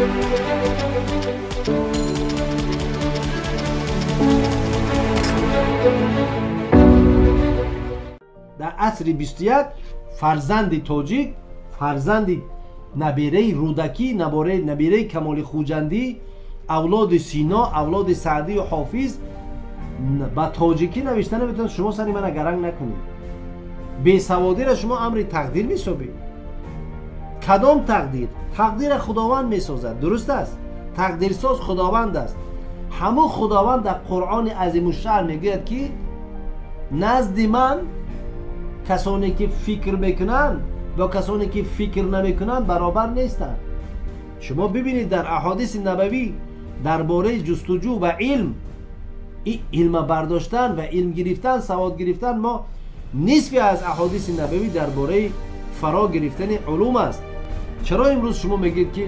Дар асри 21 фарзанди тоҷик, фарзанди набераи Рӯдакӣ, набераи Камоли Хуҷандӣ, авлоди Сино, авлоди Саъдию Ҳофиз ба тоҷикӣ навишта наметавонад. Шумо сари мана гаранг накунед. Бесаводиро шумо амри тақдир месобед. Кадом тақдир? Тақдира Худованд месозад. Дуруст аст? Тақдирсоз Худованд аст. Ҳамун Худованд дар Қуръони азимушшаън мегӯяд, ки назди ман касоне ки фикр мекунанд бо касоне ки фикр намекунанд баробар нестанд. Шумо бибинед, дар аҳодиси набавӣ дар бораи ҷустуҷӯ ва илм, илма бардоштан ва илм гирифтан, савод гирифтан, мо нисфи аз аҳодиси набавӣ дар бораи фаро гирифтани улум аст. Чаро имрӯз шумо мегӯед, ки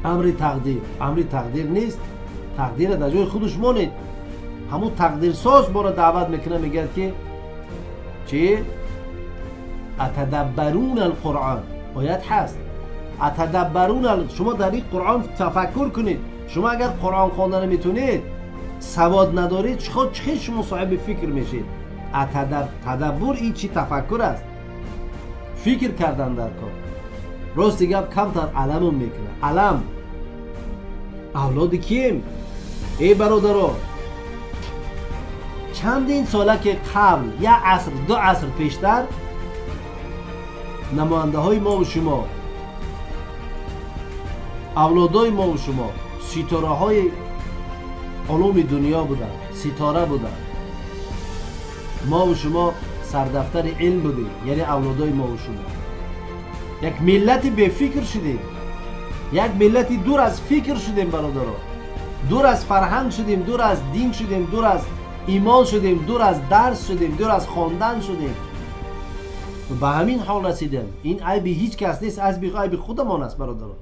амри тақдир? Амри тақдир нест. Тақдира дар ҷои худаш монед. Ҳамун тақдирсоз моро даъват мекунад, мегӯяд, ки чӣ? Атадаббарун алқуръон, оят ҳаст. Атадаббарун, шумо дар ин Қуръон тафаккур кунед. Шумо агар Қуръон хонда наметавонед, савод надоред, чӣ шумо соҳиби фикр мешед? Тадаббур ин чӣ тафаккур аст? Фикр кардан дар кор. Рости гап, камтар аламон мекунад. Алам авлоди кием? Эй бародаро, чандин сола ки қабл, як аср, ду аср пештар намояндаҳои мову шумо, авлодои мову шумо ситораҳои улуми дунё буданд, ситора буданд. Мову шумо сардафтари илм будем, яъне авлодои мову шумо. Як миллати бефикр шудем, як миллати дур аз фикр шудем, бародаро. Дур аз фарҳанг шудем, дур аз дин шудем, дур аз имон шудем, дур аз дарс шудем, дур аз хондан шудем. Ба ҳамин ҳол расидем. Ин айби ҳеҷ кас нест, айби худамон аст, бародаро.